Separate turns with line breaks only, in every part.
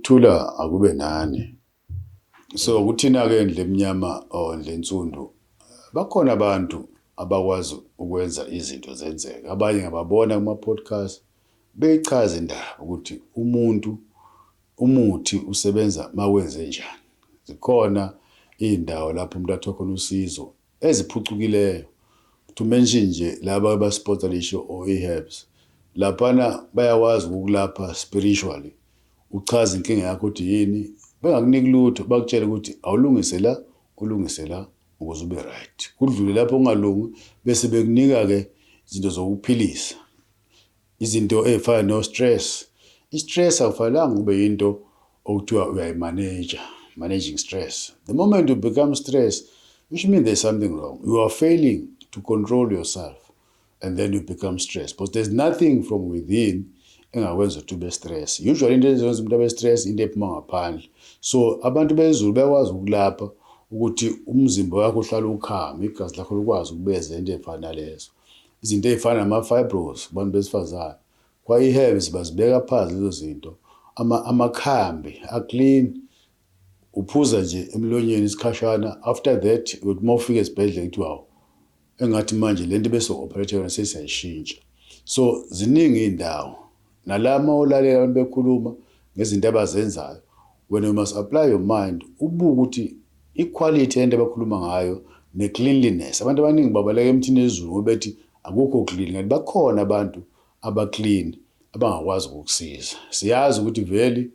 Ukuthula akube nani. So kuthina-ke ndlu emnyama or ndlu ensundu, bakhona abantu abakwazi ukwenza izinto zenzeke. Abanye ngababona kuma-podcast beyichaza indaba ukuthi umuntu, umuthi usebenza mawenze njani. Zikhona iy'ndawo lapho umuntu athola khona usizo eziphucukileyo. To mention nje laba aba-sponsor o-e-herbs, laphana bayakwazi ukukulapha spiritually. Uchaze inkinga yakho ukuthi yini, bengakuniki lutho, bakutshele ukuthi awulungise la, ulungise la ukuze ube right. Kudlule lapho kungalungi bese bekunika-ke izinto zokuphilisa. Izinto ey'fana no-stress. I-stress akufanelanga kube yinto okuthiwa uyayi-manage, managing stress. The moment you become stressed, which means there's something wrong. You are failing to control yourself and then you become stressed. But there's nothing from within engakwenza ukuthi ube stress. Usually into ezenza umuntu abe stress into ephuma ngaphandle. So abantu bezulu bayakwazi ukulapha ukuthi umzimba wakho uhlale ukhama, igazi lakho likwazi ukubeza into ey'fana nalezo. Izinto ey'fana nama-fibros kubantu besifazane. Kwa-e-herbs bazibeka phansi lezo zinto. Amakhambi a-clean, uphuza nje emlonyeni isikhashana, after that uthi uma ufika esibhedlela kuthiwa hawu, engathi manje lento bese operate yona sesiyayishintsha. So ziningi iy'ndawo. Nala uma ulalela abantu bekhuluma ngezinto abazenzayo, wena you must apply your mind, ubuke ukuthi i-quality yento abakhuluma ngayo ne-cleanliness. Abantu abaningi babaleka emthini yesiZulu ngoba bethi akukho clean, kanti bakhona abantu aba-clean abangakwazi ukukusiza. Siyazi ukuthi vele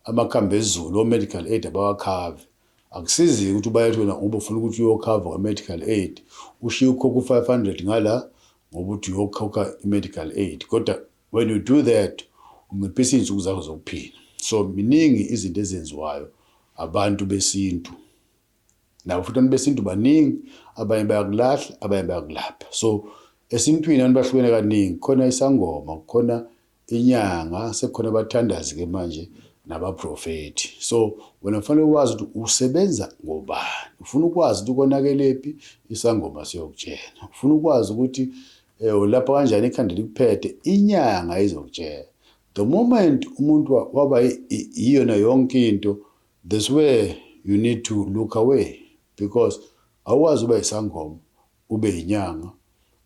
amakhambi esiZulu o-medical aid abawakhave. Akusizi ukuthi ubayethe wena ngoba ufuna ukuthi uyokhava kwa-medical aid, ushiye ukhokha u-500 ngala ngoba uthi uyokhokha i-medical aid. Kodwa when you do that, unciphisa iy'nsuku zakho zokuphila. So miningi izinto ezenziwayo abantu besintu. Nabo futhi abantu besintu baningi, abanye bayakulahla, abanye bayakulapha. So esintwini abantu bahlukene kaningi, khona isangoma, khona inyanga, sekukhona abathandazi-ke manje nabaprofethi. So wena kufanele ukwazi ukuthi usebenza ngobani. Ufuna ukwazi ukuthi konakelephi, isangoma siyokutshela. Ufuna ukwazi ukuthi ulapha kanjani ikhanda likuphethe, inyanga izokutshela. The moment umuntu waba iyona yonke into, that's where you need to look away, because awukwazi uba isangoma, ube inyanga,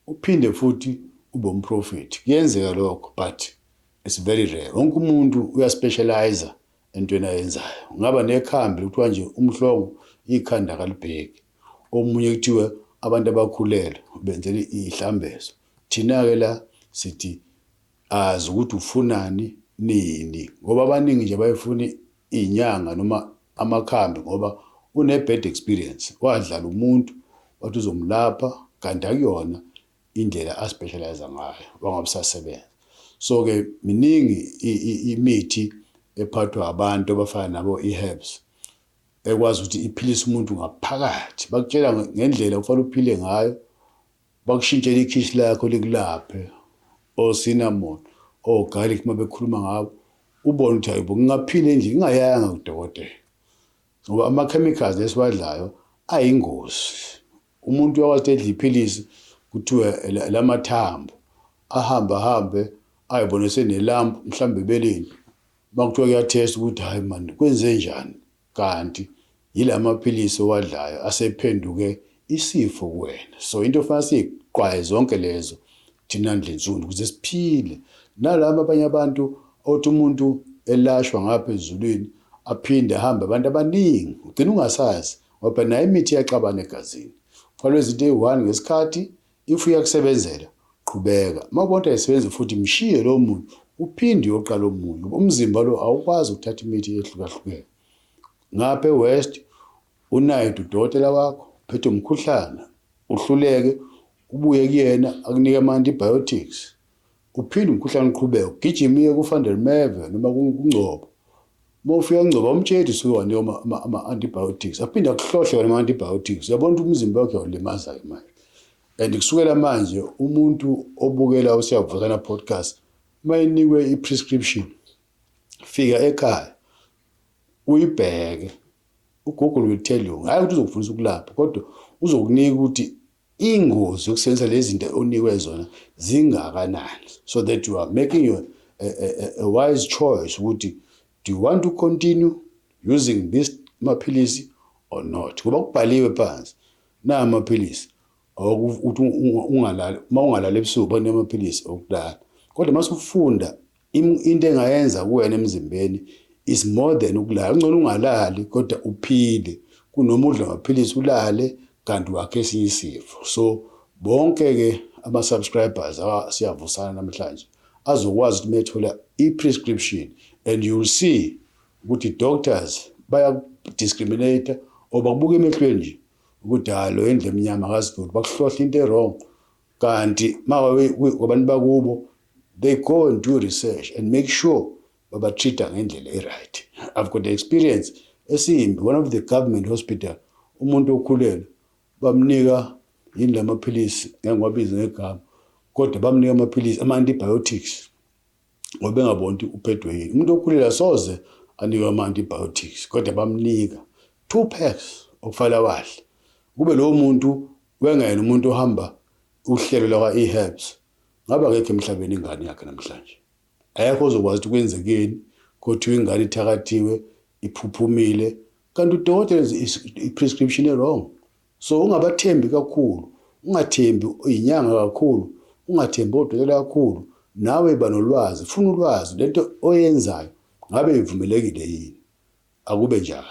uphinde futhi ube umprofethi. Kuyenzeka lokho, but it's very rare. Wonke umuntu uya-specialize entweni ayenzayo. Ungaba nekhambi kuthiwa nje umhlongo ikhanda kalibheki. Omunye kuthiwe abantu abakhulelwe benzela ihlambezo. Thina-ke la sithi azi ukuthi ufunani nini, ngoba abaningi nje bayifuna inyanga noma amakhambi ngoba une-bad experience. Wadlala umuntu wathi uzomlapha kanti akuyona indlela a-specialize ngayo, wangabe usasebenza. So-ke miningi imithi ephathwa abantu abafana nabo i-herbs ekwazi ukuthi iphilise umuntu ngaphakathi. Bakutshela ngendlela okufanele uphile ngayo, bakushintshele ikhishi lakho likulaphe, o-cinnamon, o-garlic uma bekhuluma ngabo, ubone ukuthi hayibo ngingaphila endlini ngingayanga kudokotela. Ngoba ama-chemicals esiwadlayo ayingozi. Umuntu uyakwazi ukuthi edle iphilisi kuthiwe lamathambo, ahambe ahambe ayibone sene-lump mhlawumbe ebeleni. Uma kuthiwa kuya-test ukuthi hhayi mani kwenze njani, kanti yila maphilisi owadlayo asephenduke isifo kuwena. So into ofanele siyiqwaye zonke lezo thina ndlu ensundu ukuze siphile. Nalaba abanye abantu othi umuntu elashwa ngapha ezulwini aphinde ahambe abantu abaningi, ugcina ungasazi ngoba nayo imithi iyaxabana egazini. Kufanele izinto eyi-one ngesikhathi, if iyakusebenzela qhubeka. Uma ubona ukuthi ayisebenzi futhi mshiye lowo muntu uphinde uyoqala omunye. Umzimba lo awukwazi ukuthatha imithi ehlukahlukene. Ngapha e-West unayo udokotela wakho uphethe umkhuhlane, uhluleke ubuye kuyena akunike ama-antibiotics, uphinde umkhuhlane uqhubeke, ugijime uye ku-Van der Merwe noma kuNgcobo. Uma ufika kuNgcobo awumtsheli usuke wanikwa ama-antibiotics, aphinde akuhlohle wona ama-antibiotics. Uyabona ukuthi umzimba wakho uyawulimaza-ke manje. And kusukela manje umuntu obukela uSiyavusana podcast uma enikwe i-prescription, fika ekhaya uyibheke, uGoogle will tell you. Hhayi ukuthi uzokufundisa ukulapha, kodwa uzokunika ukuthi ingozi yokusebenzisa lezi zinto onikwe zona zingakanani, so that you are making a wise choice ukuthi Do you want to continue using this maphilisi or not? Ngoba kubhaliwe phansi na amaphilisi ukuthi ungalali, uma ungalali ebusuku banika amaphilisi okulala, kodwa uma usufunda into engayenza kuwena emzimbeni is more than ukulala. Kungcono ungalali kodwa uphile kunoma udla amaphilisi ulale kanti wakhe esinye isifo. So bonke-ke ama-subscribers siyavusana namhlanje azokwazi ukuthi methola i-prescription, and you will see ukuthi doctors baya-discriminate or bakubuka emehlweni nje ukuthi hayi, lo endle emnyama akazi lutho, bakuhlohla into e-wrong, kanti abantu bakubo they go and do research and make sure baba-treat-a ngendlela e-right. I've got the experience esimbi, one of the government hospital, umuntu okhulelwe bamnika yini lamaphilisi, ngeke ngiwabize ngegama, kodwa bamnika amaphilisi ama-antibiotics ngoba bengaboni ukuthi uphethwe yini. Umuntu okhulelwe asoze anikwe ama-antibiotics, kodwa bamnika two packs okufanele awadle. Kube lowo muntu wengena umuntu ohamba uhlelo lwakwa-eHerbs, ngabe akekho emhlabeni ingane yakhe namhlanje. Ayekho ozokwazi ukuthi kwenzekeni, kuthiwa ingane ithakathiwe, iphuphumile, kanti udokotela i-prescription e-wrong. So ungabathembi kakhulu, ungathembi inyanga kakhulu, ungathembi odokotela kakhulu. Nawe ba nolwazi, funa ulwazi lento oyenzayo ngabe ivumelekile yini. Akube njalo.